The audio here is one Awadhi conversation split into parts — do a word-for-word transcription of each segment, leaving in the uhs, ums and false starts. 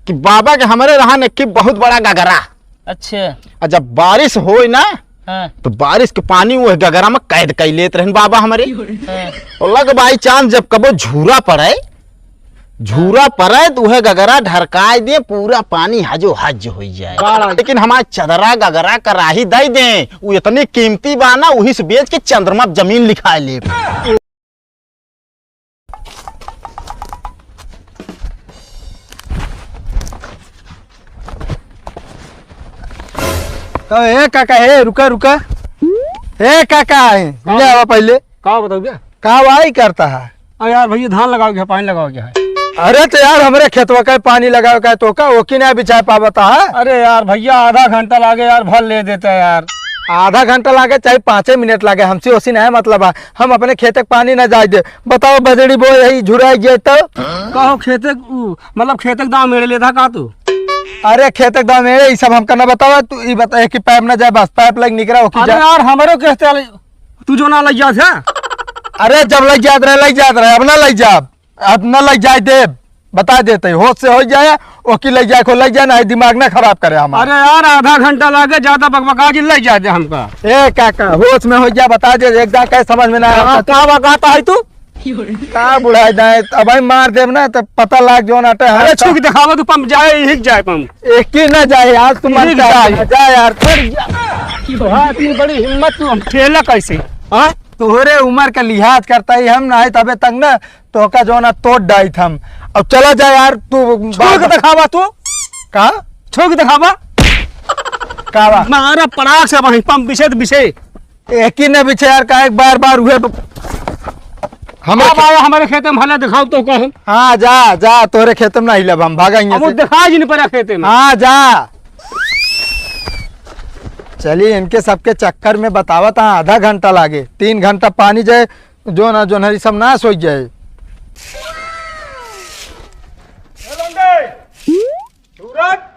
कि बाबा के हमरे रहन एक बहुत बड़ा गगरा। अच्छा। और जब बारिश होई ना, हाँ। तो बारिश के पानी वो गगरा में कैद कर लेत रहन बाबा हमरे। हाँ। और लग by chance जब कबो झूरा पड़े, झूरा पड़े तो वह गगरा ढरकाई दे, पूरा पानी हजो हज हो जाए। बाड़ा। लेकिन हमार चदरा गगरा कराही दे दे, वो इतनी कीमती बा ना, वही से बेच के चंद्रमा पे जमीन लिखा ले। तो ए काका, ए रुका, रुका। ए काका, ए, का? ले आवा पहले। का बताऊ बे? का वाई करता है? अरे यार भैया, धान लगावे के है, पानी लगावे के है। अरे तो यार, हमरे खेतवा का पानी लगावे का है, तो का ओकी ना बिछाए पावता है? अरे यार भैया, आधा घंटा लागे यार, भर ले देता है यार। आधा घंटा लागे चाहे पाँचे मिनट लागे, हमसे ओसी नहीं मतलब है। हम अपने खेते के पानी ना जाए दे। बताओ, बजड़ी बोए यही झुराई गए तो? कहो खेते क-, उ, मतलब खेते के दाम मेरे लेता का तू? अरे खेते के दाम मेरे, ई सब हमका ना बतावा, तू ई बता कि पाइप ना जाए, बस पाइप लग निकरा ओकी अरे जा। यार, हमरो कहते वाले, तू जो ना लग जात है। अरे जब लग जात रहे, लग जात रहे, अब ना लग जाब, अब ना लग जाए देब। बता देते, होश से हो जाए, ओकी ले जाए, खो ले जाए, नहीं दिमाग ना खराब करे हमारा। अरे यार, आधा घंटा लागे, ज्यादा बकबका जी ले जाए दे हमका। ए काका, होश में हो जा, बता दे, एकदम कहे समझ में ना हाँ, आवता। का बकाता है तू? का बुढ़ाई जाए, अब ही मार देब ना, तो पता लाग जो ना, अरे छुक दिखावा तू, पंप जाए, हिक जाए पंप। एक ही ना जाए यार, तू हिक मरता जाए। है, जा यार, छोड़ जा। तो हाँ, इतनी बड़ी हिम्मत तू, हम ठेला कैसे? हाँ? तोहरे उम्र का लिहाज करता ही हम ना है, तबे तक ना तोहका जो ना तोड़ डाइत हम। अब चला जा यार, तू छुक दिखावा तू। का? छुक दिखावा। का बा? मारा पड़ाक से वहीं पंप बिछे तो बिछे। एक ही ने बिछे यार, काहे बार बार उहे ब-, हमें हाँ खे- बाबा, हमारे खेते में हला दिखाओ तो कहूँ। हाँ, जा, जा, तोहरे खेते में नहीं लब हम, भागा हियाँ अब वो से। दिखा जी नहीं पड़ा खेते में। हाँ, जा। चलिए, इनके सबके चक्कर में बतावत हाँ, आधा घंटा लागे, तीन घंटा पानी जाए, जो ना, जो ना, ई सब नाश हो जाए।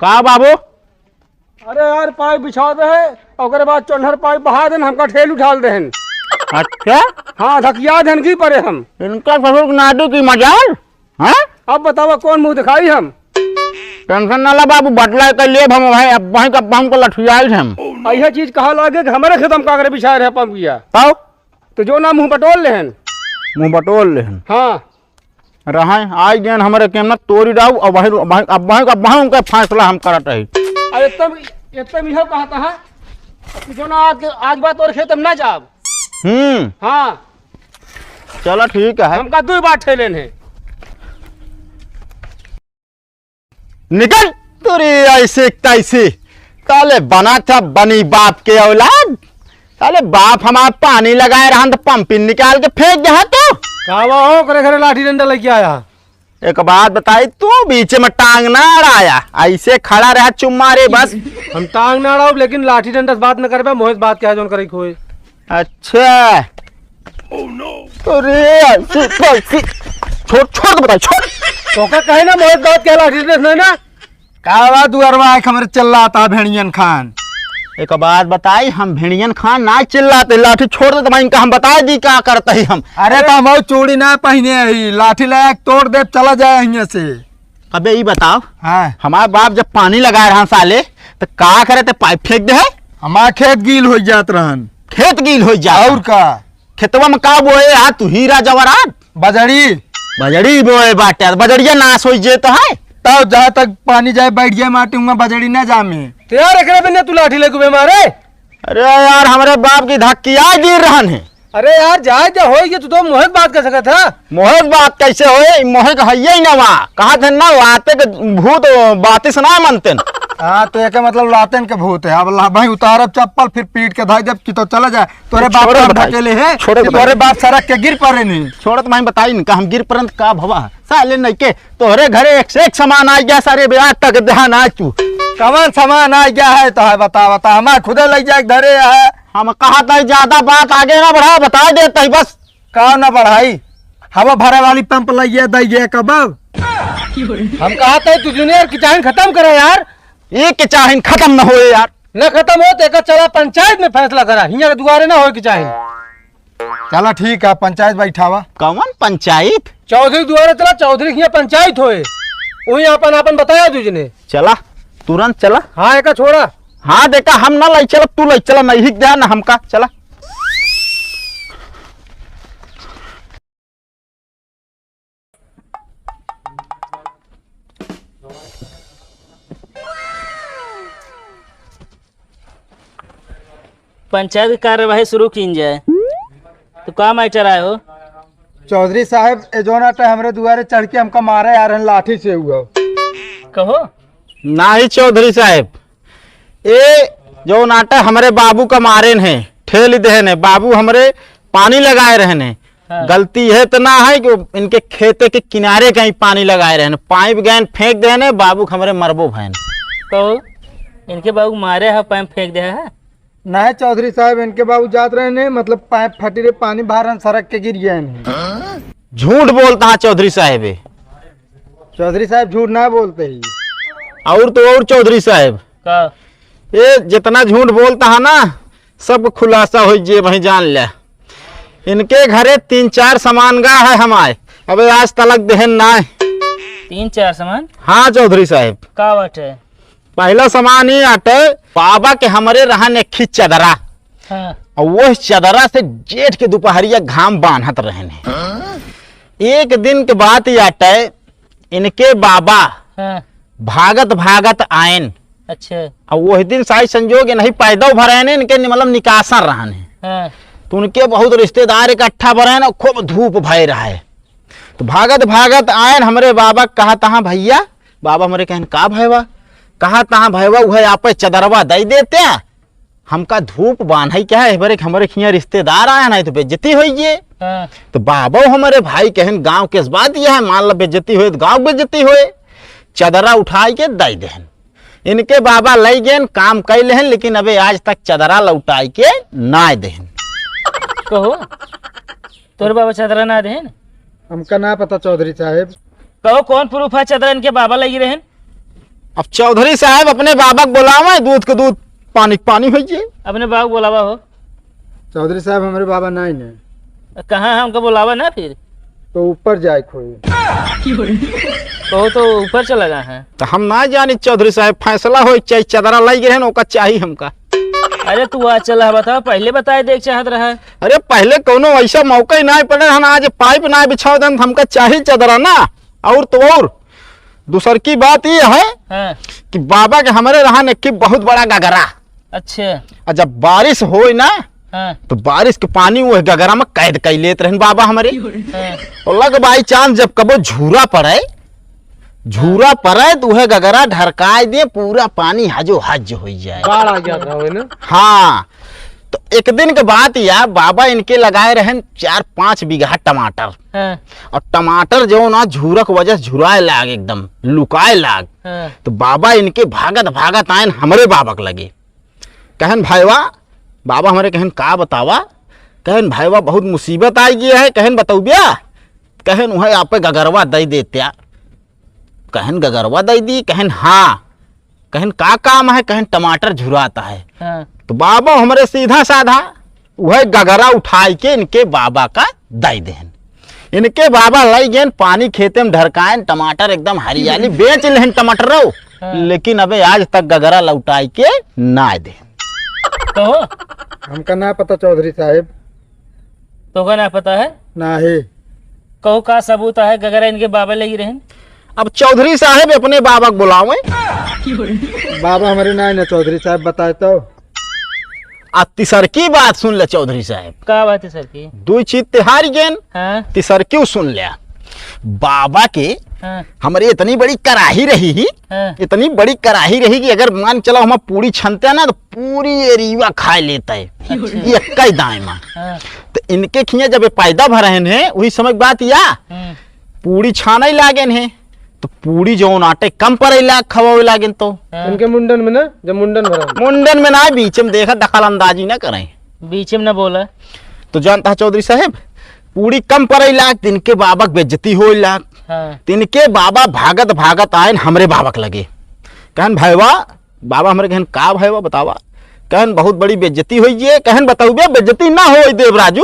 का बाबू? अरे यार, पाइप बिछा दे है, ओकरे बाद चोन्हर पाइप बहा देन, हमका ठेल उठाल देहन। अच्छा? हाँ, धकिया देहन की परे हम। इनका ससुर के नाटू की मजाल, हाँ? अब बतावा कौन मुँह दिखाई हम? टेंशन ना ला बाबू, बटला के लिए हम भाई, अब वहीं का हमको लठियाई हम। ऐसा चीज कहा लागे कि हमारे खेत में कागरे बिछा रहे पंप किया। तब? तो जो ना मुँह बटोल लेहन। मुँह बटोल लेहन। हाँ। रहै, आई गेन हमरे केमना तोरी डाऊ, अब वहीं, अब वहीं, अब वहीं, अब वहीं उनका फैसला हम करत रही। अरे तब, ये तब इहो कहत है कि जो ना आज, आज बात और खेत में ना जाब। हम्म। हाँ। चला ठीक है। हमका दो बार ठेलेन है। निकल तोरे ऐसे तैसे। साले बना था बनी बाप के औलाद। साले बाप हमार पानी लगाए रहन तो पंपिन निकाल के फेंक दे तो। का बा हो, ओकरे घरे लाठी डंडा लेके आया? एक बात बताई, तू बीच में टांग ना अड़ाया, ऐसे खड़ा रहा चुम्मा रे बस। हम टांग ना अड़ाउब, लेकिन लाठी डंडा से बात न करबे, मोहे से बात क्या है जोन करे खोए। अच्छा। अरे, ऐसे, ऐसे। छोड़, छोड़ दे, बताई, छोड़। तोका कहे ना, मोहित बात के लाठी से नहीं ना। का बा दुअरवा आके हमरे चिल्लाता भेड़ियन खान? एक बात बताई, हम भेड़ियन खान ना चिल्लाते, लाठी छोड़ दे, तो इनका हम बताई दी का करते ही हम। अरे, तो हम और चूड़ी ना पहने ही, लाठी लगा के तोड़ दे, चला जाए यहाँ से। अबे, ई बताओ, हाँ। हमार बाप जब पानी लगाए रहा साले, तो का करे ते, पाइप फेंक दे है? हमार खेत गील हो जात रहन। खेत गील हो जात? और का? खेतवा में का बोए यार तू, हीरा जवाहरात? बजड़ी। बजड़ी बोए बाटे, बजड़िया नाश हो जे तो है। तब जहाँ तक पानी जाए, बैठ जाए माटी, हुआ बजड़ी ना जामे। तो यार, एकरे बिना तू लाठी लेके बे मारे? अरे यार, हमरे बाप की धक्किया गिर रहन है। अरे यार, जाए जा होई, ये तू तो मोहे से बात कर सकत है। मोहे से बात कैसे होए? मोहे के हइये ही ना वहाँ। कहा थे ना, लाते के भूत बाती से ना मनते न। हाँ, तो एके मतलब लातेन के भूत है। अब ला भाई, उतारब चप्पल, फिर पीट के धाई देब कि तो चला जाए। तोरे बाप छोड़े का हम बताई। ढकेले हैं छोड़े कि बताई। तोरे बाप सड़क के गिर पड़े नहीं। छोड़त भाई बताई न, का हम गिर पड़न का भवा? साले नहीं के, तोहरे घरे एक से एक सामान आ गया, सारे ब्याह तक ध्यान आ तू। कवन सामान आ गया है तो है, बता, बता, हमार खुदे लग जाए घरे है। हम कहा था ज्यादा बात आगे ना बढ़ा, बता देते ही बस। का ना बढ़ाई, हवा भरे वाली पंप लग गया, दई गया कब? हम कहा था तू जूनियर की चाहन खत्म करे यार। ये के चाहन खत्म न होए यार। न खत्म हो तो एक चला पंचायत में फैसला करा, हियाँ के दुआरे ना होए के चाहन। चला ठीक है, पंचायत बैठावा। कौन पंचायत? चौधरी दुआरे चला, चौधरी के यहाँ पंचायत होए। वही आपन, आपन बताया दूजने। चला, तुरंत चला। हाँ, एका छोड़ा। हाँ, देखा, हम ना लई चलब, तू लई चला, नहीं हिक दे ना हमका, चला। पंचायत की कार्यवाही शुरू कीन जाए। तो का मैटर आए हो? चौधरी साहब, ए जौन आटे हमरे दुआरे चढ़ के हमका मारे आ रहे हैं लाठी से हुआ। कहो। नाही चौधरी साहब, ए जौन आटे हमरे बाबू का मारेन है, ठेल देहन है, बाबू हमरे पानी लगाए रहने। हाँ। गलती है तो ना है कि इनके खेते के किनारे कहीं पानी लगाए रहने, पाइप गैन फेंक देने, बाबू के हमरे मरबो भैन। तो इनके बाबू मारे है, पाइप फेंक दे है? नहीं चौधरी साहब, इनके बाबू जात रहने, मतलब पाइप फटी रे, पानी बाहर सड़क के गिर गए हैं। झूठ बोलता है चौधरी साहब, ये। चौधरी साहब झूठ ना बोलते ही। और तो और चौधरी साहब, का? ये जितना झूठ बोलता है ना, सब खुलासा हो जे वहीं जान ले। इनके घरे तीन चार सामान गा है हमारे, अबे आज तलक देहन ना है। तीन चार सामान? हाँ चौधरी साहब। का बात है? पहला सामान ही आटे, बाबा के हमरे रहन एक ही चदरा। हाँ। और वो चदरा से जेठ के दोपहरिया घाम बांधत रहन है। एक दिन के बात ही आटे, इनके बाबा हाँ। भागत भागत आयन। अच्छा। और वही दिन साई संजोग नहीं पैदा भरे ने, इनके मतलब निकासन रहन है। हाँ। तो उनके बहुत रिश्तेदार इकट्ठा भरे ने, खूब धूप भय रहा है। तो भागत भागत आयन, हमरे बाबा कहा तहाँ भैया, बाबा हमरे कहन का भयवा, कहा तहाँ भयवा, वह आप चदरवा दे देते हैं। हमका धूप बान्हई क्या है, एक बार एक हमरे हियाँ रिश्तेदार आया ना, तो बेइज्जती होई ये। हाँ। तो बाबा हमरे भाई कहन गाँव के इस बात यह है, मान लो बेइज्जती होए तो गाँव बेइज्जती होए, चदरा उठाई के दे देहन। इनके बाबा लई गेन, काम कई लेहन, लेकिन अबे आज तक चदरा लौटाई के ना देहन। कहो, तोर बाबा चदरा ना देहन? हमका ना पता चौधरी साहब। कहो, कौन प्रूफ है चदरा इनके बाबा लगी रहन? अब चौधरी साहब अपने बाबा के बोलावे, दूध के दूध, पानी के पानी होइए। अपने बाबा के बोलावा हो। चौधरी साहब, हमरे बाबा नहीं ने। कहाँ है, उनका बोलावा ना फिर। तो ऊपर जाए खोए। कहो तो ऊपर चला गया है। तो हम ना जानी चौधरी साहब, फैसला हो चाहे चदरा लग गए हैं, ओका चाही हमका। अरे तू आ चला, बताओ, पहले बताए देख चाहत रहा। अरे पहले कोनो ऐसा मौका ही ना पड़े हन, आज पाइप ना बिछाव देन, हमका चाही चदरा ना। और तो और, दूसर की बात ये है हाँ। कि बाबा के हमरे रहन एक बहुत बड़ा गगरा। अच्छा। और जब बारिश होए ना, हाँ। तो बारिश के पानी वो गगरा में कैद कर लेत रहन बाबा हमरे। हाँ। और लग by chance जब कबो झूरा पड़े, झूरा पड़े तो वह गगरा ढरकाए दे, पूरा पानी हजो हज हो जाए। बाढ़ आ गया था, है ना? हाँ। तो एक दिन के बात या बाबा इनके लगाए रहन चार पाँच बीघा टमाटर। हाँ। और टमाटर जो ना झूरक वजह से झुराए लाग, एकदम लुकाए लाग। हाँ। तो बाबा इनके भागत भागत आयन हमरे बाबा के लगे। कहन भाईवा, बाबा हमरे कहन का बतावा? कहन भाईवा बहुत मुसीबत आ गई है। कहन बतौबिया? कहन वह आप गगरवा दे देत्या। कहन गगरवा दे दी? कहन हाँ। कहन का काम है? कहन टमाटर झुराता है। हाँ। तो बाबा हमरे सीधा साधा वह गगरा उठाई के इनके बाबा का दे देहन। इनके बाबा लई गेन पानी खेते में ढरकायन, टमाटर एकदम हरियाली, बेच लेहन टमाटरो, हाँ। लेकिन अबे आज तक गगरा लौटाई के ना देहन। कहो। हमका ना पता चौधरी साहेब। तोका ना पता है? नाही। कहो का सबूत है, गगरा इनके बाबा लगी रहन? अब चौधरी साहेब अपने बाबा के बुलावे। बाबा हमरे ना है ना चौधरी साहेब, बताए तो। आ तीसर की बात सुन ले चौधरी साहेब। का बात है सर की? दुई चीज ते हार गेन। हाँ। तीसर क्यों सुन ले? बाबा के हाँ। हमरे इतनी बड़ी कराही रही ही, हाँ। इतनी बड़ी कराही रही कि अगर मान चलो हम पूरी छनते ना तो पूरी एरिया खा लेता है। अच्छा। ये कई दाएं माँ। हाँ। तो इनके खिया जब ये पैदा भर रहे हैं, वही समय की बात या हम्म। पूरी छाने लागेन है, तो पूरी जौन आटे कम पड़े लाग, खवावे लागेन तो। हाँ। इनके मुंडन में ना, जब मुंडन भरा। मुंडन में ना, बीच में देखा, दखल अंदाजी ना करें। बीच में ना बोला। तो जानता है चौधरी साहेब, पूरी कम पड़े लाग, तिनके बाबा के बेइज्जती होए लाग। हाँ। तिनके बाबा भागत भागत आयन हमरे बाबा के लगे। कहन, "भाईवा," बाबा हमरे कहन, "का भाईवा बतावा?" कहन, "बहुत बड़ी बेइज्जती होई जे।" कहन, "बतौबे, बेइज्जती ना होई देवराजू।"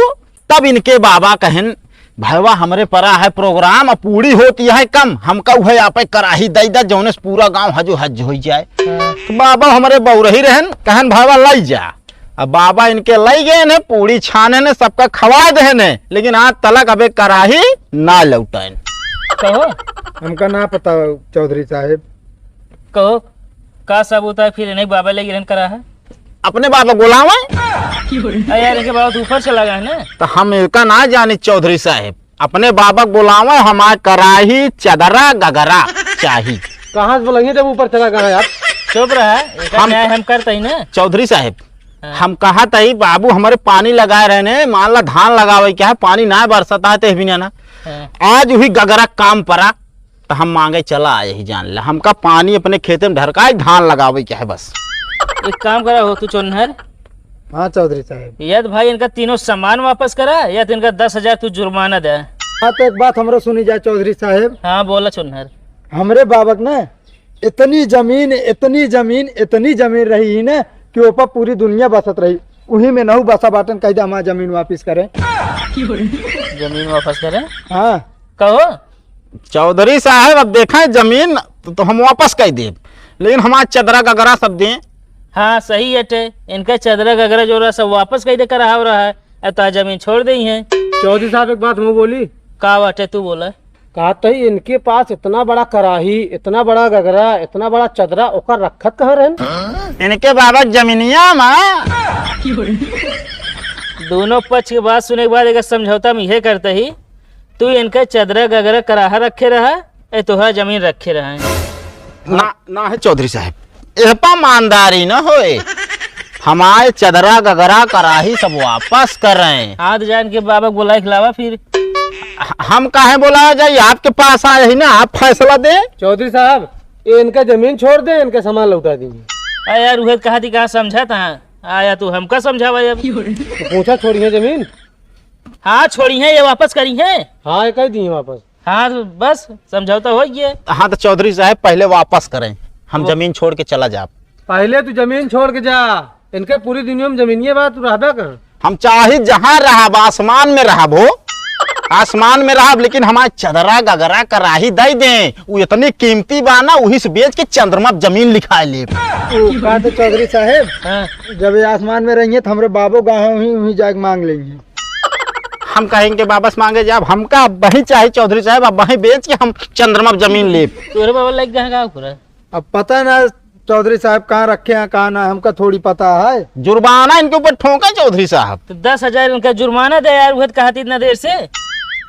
तब इनके बाबा कहन, भइवा, हमरे परा है program, अब पूड़ी होती है कम, हमका उहे आपे कराही दइ दा, जौने से पूरा गाँव हजो हज होइ जाए। हाँ। तो बाबा हमरे बउरही रहन, कहन, "भइवा, लइ जा।" अब बाबा इनके लइ गएन, पूड़ी छानेन, सबका खवाइ देहेन, लेकिन आज तलक अबे कराही ना लौटाएन। कहो। हमका ना पता, चौधरी साहेब। कहो, का सबूत है फिर इन्हें बाबा लइ गएन कराहा? अपने बाबा बुलावे। अरे यार, इनके बाबा तो ऊपर चला गया है ना। तो हम इनका ना जानी चौधरी साहेब, अपने बाबा बुलावे, हमार कराही, चदरा, गगरा चाही। कहाँ से बोलेंगे जब ऊपर चला गया यार? चुप रहा, एकर हम न्याय हम करते ही ना। चौधरी साहेब, हाँ। हम कहत ही, बाबू हमरे पानी लगाए रहेन, मान ला धान लगावे के है, पानी ना बरसत है, ते भी ना। हाँ। आज उही गगरा काम परा, तो हम माँगे चला आए ही, जान ला। हमका पानी अपने खेते में ढरकाई, धान लगावे के है बस। एक काम करा हो तू चोन्हर। हाँ चौधरी साहेब। या तो भाई इनका तीनों सामान वापस करा, या तो इनका दस हजार तू जुर्माना दे। हाँ, तो एक बात हमरो सुनी जाए चौधरी साहेब। हाँ, बोला चोन्हर। हमरे बाबक ना इतनी जमीन, इतनी जमीन, इतनी जमीन रही ही ना कि ओपर पूरी दुनिया बसत रही। उही में नहू बसा बाटन, कहि दे हमार जमीन वापिस करें। जमीन वापस करें? हाँ। कहो। चौधरी साहेब, अब देखें जमीन तो, तो हम वापस कहि देब, लेकिन हमार चदरा गगरा सब दें। हाँ, सही हटे, इनका चदरा गगरा जो रहा सब वापस कहि दे कराहा रहा है, अब तो जमीन छोड़ देइ हैं। चौधरी साहेब, एक बात हम बोली। का बाटे, तू बोला। कहत ही इनके पास इतना बड़ा कराही, इतना बड़ा गगरा, इतना बड़ा चदरा, ओकर रखत कहाँ रहेन? इनके बाबा जमीनिया में। दोनों पक्ष के बात सुने के बाद एक समझौता हम इहे करते ही, तू इनके चदरा गगरा कराहा रखे रहा, ए तोहार जमीन रखे रहा है। ना, ना है चौधरी साहेब, एह पा ईमानदारी न होए। हमार चदरा गगरा कराही सब वापस करें। हाथ जान के बाबा के बुलाए के लावा फिर। ह-, हम काहे बुलावा जाई, आपके पास आए ही ना, आप फैसला दें। चौधरी साहब, ये इनका जमीन छोड़ दें, इनका सामान लौटा दीजिए। अरे यार, उहे कहा थी, कहाँ समझा था? आया तू हमका समझावा अब। तो पूछा, छोड़िए जमीन? हाँ, छोड़िए, ये वापस करिए। हाँ, ये कह दिए वापस। हाँ, तो बस समझौता होइ गया। हाँ, तो चौधरी साहब, पहले वापस करें, हम हाँ। जमीन छोड़ के चला जाब। पहले तू जमीन छोड़ के जा, इनके पूरी दुनिया में जमीनिये बा, तू रहबे कहाँ? हम चाहे जहाँ रहब, आसमान में रहब हो, आसमान में रहब, लेकिन हमार चदरा गगरा कराही दइ दें, उ इतनी कीमती बा ना, उही से बेच के चंद्रमा पे जमीन लिखाए लेब। ओ, का तो चौधरी साहब, हाँ। जब ये आसमान में रहिए तो हमरे बाबो गाँव ही, वहीं जाके मांग लेंगे। हम कहेंगे वापस मांगे जाब, हमका अब वहीं चाही चौधरी साहब, अब वहीं बेच के हम चंद्रमा पे जमीन लेब। तोरे बाबा लग गए गाँव पूरा। अब पता ना चौधरी साहब कहाँ रखे हैं, कहाँ ना, हमका थोड़ी पता है। जुर्माना इनके ऊपर ठोंका चौधरी साहब। तो दस हजार इनका जुर्माना दे यार, उहे तो कहा थी इतना देर से।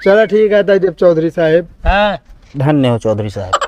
चला ठीक है, दे देब चौधरी साहब। हाँ। धन्य हो चौधरी साहब।